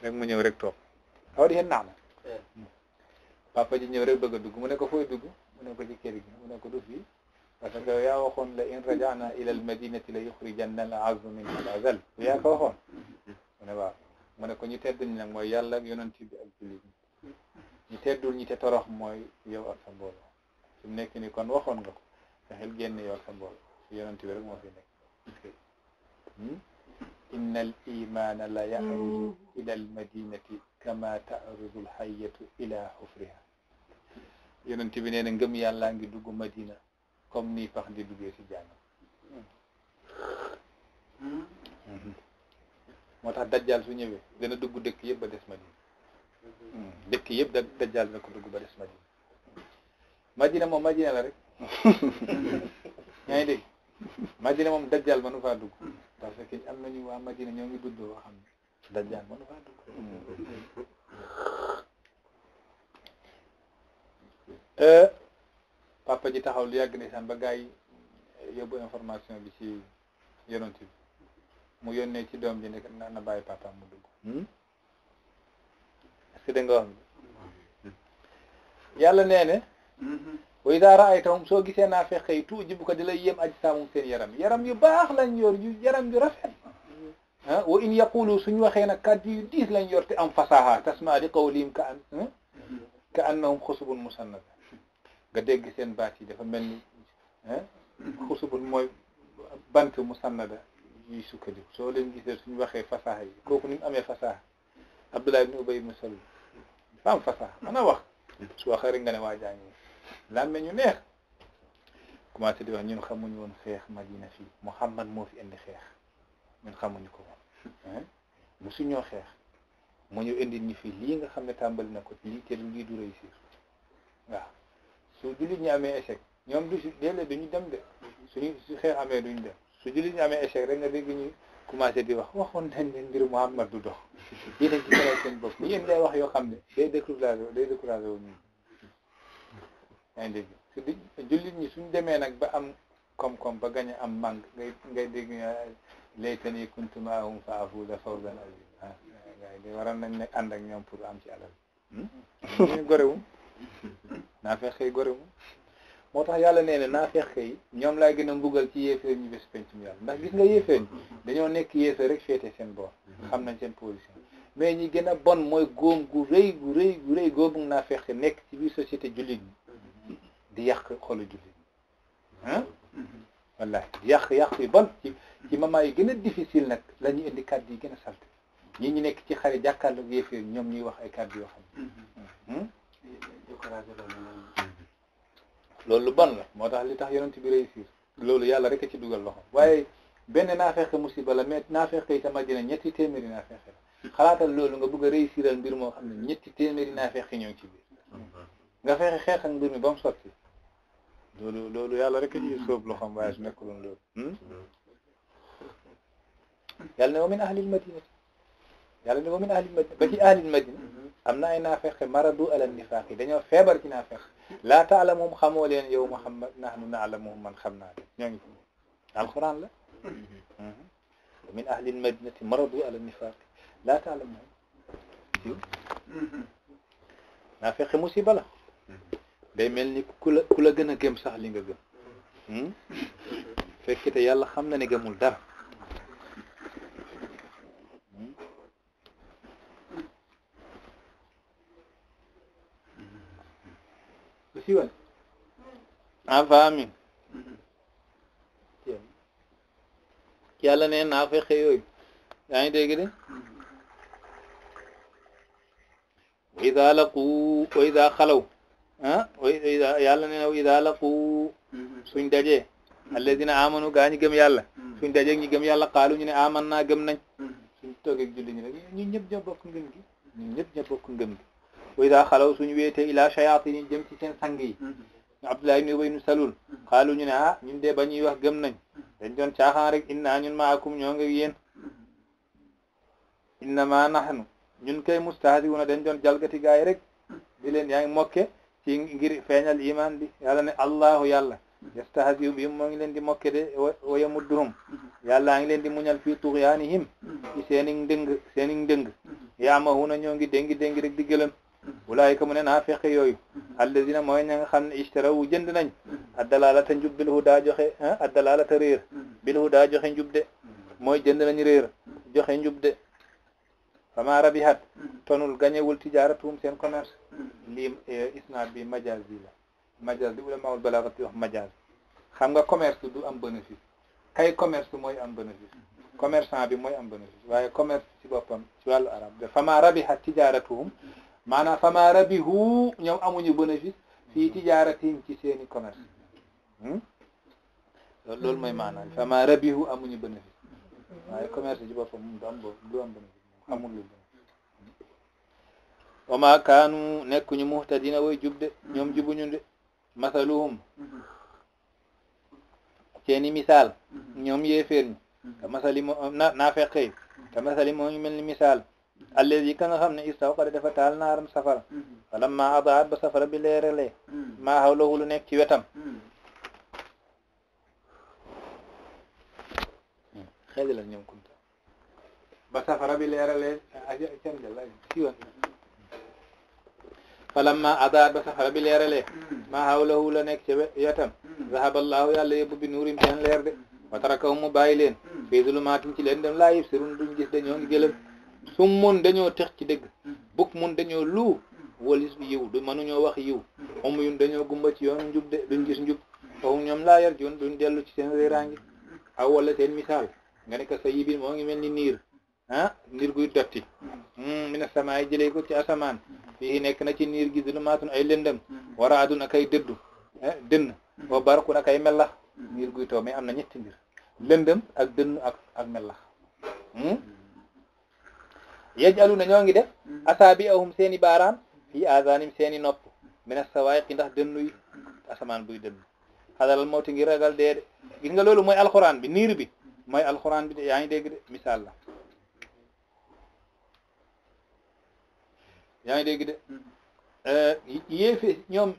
rek mu ñëw rek toog aw di hen naama papa ji ñëw rek bëgg a dugg mu ne ko fooy dugg mu ne ko ci kër gi mu ne ko du fii parce que yaa waxoon la in rajana ila al madinati la yuxrijanna al azzu min al azal yaa ko waxoon mu ne waaw mu ne ko ñu tedd ñi nag mooy yàlla ak yonent bi ak julli ñi ñu teddul ñi te torox mooy yow ak sa mbooloo fi mu nekk nii kon waxoon nga ko fexeel génn yor sa mbool si yonent bi rek moo fi nekk inna al imana la ya'ruju ila al madinati kama ta'ruju al hayyatu ila hufriha yonent bi nee na ngëm yàllaa ngi dugg Madina comme nii pax di duggee si jàngam moo tax dajjal su ñëwee dana dugg dëkk yëpp ba des Madina dëkk yëpp dajjal dana ko dugg ba des Madina Madina moom Madina la rek yaa ngi dégg Madina moom dajjal mënu faa dugg parce que am nañu waa Madina ñoo ngi dudd boo xam ne dajjal mënu faa dugg papa ji taxaw lu yàgg ndeysaan ba gars yi yóbbu information bi ci yonent bi mu yónnee ci doom ji ne na bàyyi papa mu dugg est-ce que da nga wax yàlla nee ne wa idaa ra'aytahum soo gisee naa fexe yi tuujibuka di lay yéem ajsaamum seen yaram yu baax lañ yor yu yaram yu rafet wa in yaqulu suñ waxee nag kàddu yu diis lañ yor te am fasaha tasma li qawlihim ka annahum xusubun musannada nga dégg seen baat yi dafa mel ni xusubun mooy bant musannada yuy sukkandiku soo leen gisee suñ waxee fasaha yi kooku ni mu amee fasaha Abdullah ibn Ubay ibn Salul dafa am fasaha mën a wax su waxee rek nga ne waa jàngi làmme ñu neex commencé di wax ñun xamuñu woon xeex Madina fii Muhammad moo fi indi xeex ñun xamuñu ko woon musuñoo xeex mu ñu indi ñi fii lii nga xam ne tàmbali na ko lii te lii du réussir waaw su jullit ñi amee échec ñoom du si déedéet duñu dem de su xeex amee duñu dem su jullit ñi amee échec rek nga dégg ñu commencé di waxoon nañ leen mbir Muhammad du dox yéen a ci sonal seen bopp yéen day wax yoo xam ne day découragé wu ñu yaa ngi dégg su di jullit ñi suñ demee nag ba am koom-koom ba gañ a am màng ngay dégg laytanii kuntu maahum fa afuuza fawzan aziiman ngay de waroon nañ ne ànd ak ñoom pour am ci alal ñu gorewum naa fexe gorewum moo tax yàlla nee na naa fexe yi ñoom laay gën a mbugal ci yéeféer ñu bés pencum yàlla ndax gis nga yéeféer ñi dañoo nekk yéeféer rek féete seen boor xam nañ seen position mais ñi gën a bon mooy góom gu rëy googu naa fexe nekk ci biir société jullit ñi di yàq xolu jullit ñi wallahi di yàq yu bon ci moment yi gën a difficile nag la ñuy indi kàddu yi gën a salte ñi ñu nekk ci xare jàkkaarloog yéeféer ñoom ñuy wax ay kàddu yoo xam ne loolu lu bon la moo tax li tax yonent bi réussir loolu yàlla rek a ci dugal loxo waaye benn naafeqe musiba la mais naafeqe yi sama dina ñetti téeméeri naafeqe la xalaatal loolu nga bëgg a réussiral mbir moo xam ne ñetti téeméeri naafeqe ñoo ngi ci biir nga fexe xeex ak mbir mi ba mu sotti loolu yàlla rek a ci sóob loxoom waaye su nekkuloon loolu yàlla ne wa min ahlil madina yàlla ne wa min ahlil madina ba ci ahlil madina am na ay naafeqe maradu ala nifaaq yi dañoo feebar ci naafeq laa taalamuhum xamoo leen yow Muhammad nahnu naalamuhum man xam naa leen ñoo ngi fi alquran la min ahli almadinati maradu ala nifaaq laa taalamuhum naafeqe musiba la day mel ni ku la gën a gëm sax li nga gëm fekk te yàlla xam na ne gëmul dara siwan amin yàlla ne naa fexe yooyu yaa ngi dégg de wa ida laqu wa ida xalaw wa ida yàlla ne wa ida laqu suñ dajee alladina amanu gaa ñi gëm yàlla suñ dajee ñi gëm yàlla xaalu ñu ne aman naa gëm nañ suñ toogee julli ñu rek ñun ñëpp ñoo bokk ngëm gi ñun ñëpp ñoo bokk ngëm gi wa idaa xalaw suñu weetee ila shayaatini jëm ci seen sang yi Abdullah ibn Ubay ibn Salul xaalu ñu ne ñun de ba ñuy wax gëm nañ dañ doon caaxaan rek inna ñun maakum ñoo ngi yéen innama nahnu ñun kay mustahzi'una dañ doon jalgati gaay rek di leen yaa ngi mokke ci ngir feeñal iman bi yàlla ne allahu yàlla yastahzi'u bihim moo ngi leen di mokke de wa yamudduhum yàlla ngi leen di muñal fii tughyanihim ci seeni ndëng yaamahuna ñoo ngi déngi rek di gëlëm ulaayika mu ne naafeqe yooyu allazina mooy ña nga xam ne ishtarawu jënd nañ addalalata njub bil huda joxe addalalata réer bil huda joxe njub de mooy jënd nañ réer joxe njub de fama rabihat tonul gañewul tijaaratuhum seen commerce lii isnaad bi majaz bi la majaaz di ulamaul balaagati wax majaaz xam nga commerce du am bénéfice kay commerce mooy am bénéfice commerçant bi mooy am bénéfice waaye commerce ci boppam ci wàllu arab de fama rabihat tijaratuhum maanaam fama rabihu ñoom amuñu bénéfice fii tijaratihim ci seeni commerce loolu mooy maanaam fama rabihu amuñu bénéfice waaye commerce ci boppam du am bénéfice amul lu bénéfice wa ma kaanu nekkuñu muhtadina way jub de ñoom jubuñu de masaluhum seeni misaal ñoom yéeféer ñi te masali moo naafeqe te masali moo ñu mel ni misaal allazi ka nga xam ne istawqada dafa taal naaram safara falamma adaat ba safara bi leeralee maa hawlahu lu nekk ci wetam xëy la ñoom kunta ba safara bi leeralee siwan falamma adaat ba safara bi leeralee maa hawlahu la nekk ci wetam zahaballahu yàlla yóbbu bi nuurim seen leer de wa tarakahum mu bàyyi leen fii zulumaatin ci leen dem laa yubsirun duñ gis dañoo ngi gëlëm sum mun dañoo tex ci dëgg buk mun dañoo lu walis yiw du mënuñoo wax yiw umyun dañoo gumba ci yoonu njub de duñ gis njub fahum ñoom laa yarjuun duñ dellu ci seen réeraangi aw wala seen misaal nga ne ko sa yibin moo ngi mel ni niir niir guy dotti mina samaay jëlee ko ci asamaan fii nekk na ci niir gi zulumaatun ay lëndëm waraadun ak ay dëddu dënn wa barqun ak ay mellax niir guy taw mais am na ñetti mbir lëndëm ak dënn ak mellax yajaluna ñoo ngi def asaabi'ahum seeni baaraam fii aazaanim seeni nopp mina sawaa'iqi ndax dënnuy asamaan buy dënn xadaral mawti ngi ragal dee de gis nga loolu mooy alxuraan bi niir bi mooy alxuraan bi de yaa ngi dégg de misaal la yaa ngi dégg de yéeféer ñoom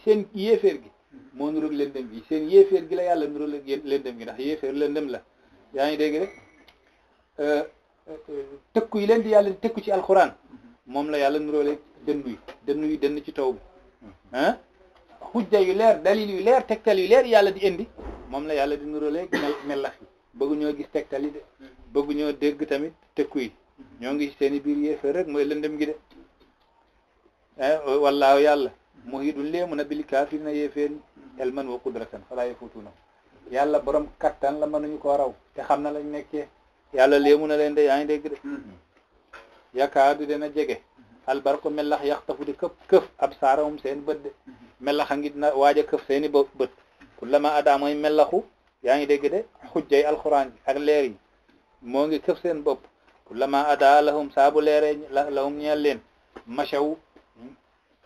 seen yéeféer gi moo nuróog lëndëm gi seen yéeféer gi la yàlla nuróog lëndëm gi ndax yéeféer lëndëm la yaa ngi dégg rek tëkku yi leen di yàlla tëkku ci alxuraan moom la yàlla nuróole dënn yi dënn ci taw bi xujja yu leer dalil yu leer tegtal yu leer yàlla di indi moom la yàlla di nuróole mellax yi bëggu ñoo gis tegtal yi de bëggu ñoo dégg tamit tëkku yi ñoo ngi seen i biir yéeféer rek mooy lëndëm gi de wallaahu yàlla muhidun léemu na bil kaafirina yéeféer elman wa qudratan falaa yafutuuna yàlla borom kattan la mënuñu koo raw te xam na lañ nekkee yàlla léemu na leen de yaa ngi dégg de yakaadu dina jege albarko melax yaxtafu di këf ab saarawum seen bët de melax a ngi dina waaj a këf seeni bët kullama adaa mooy melaxu yaa ngi dégg de xujjay alxuraan ji ak leer yi moo ngi këf seen bopp kullama adaa lahum saabu leeree lahum ñeel leen machaw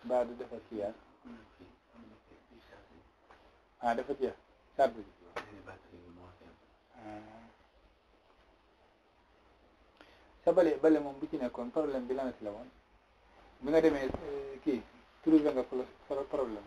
mbaa du dafa ci yaar dafa jeex sàdd sa bale moom bu ci nekkoon problème bi la na si la woon bi nga demee kii trouvé nga problème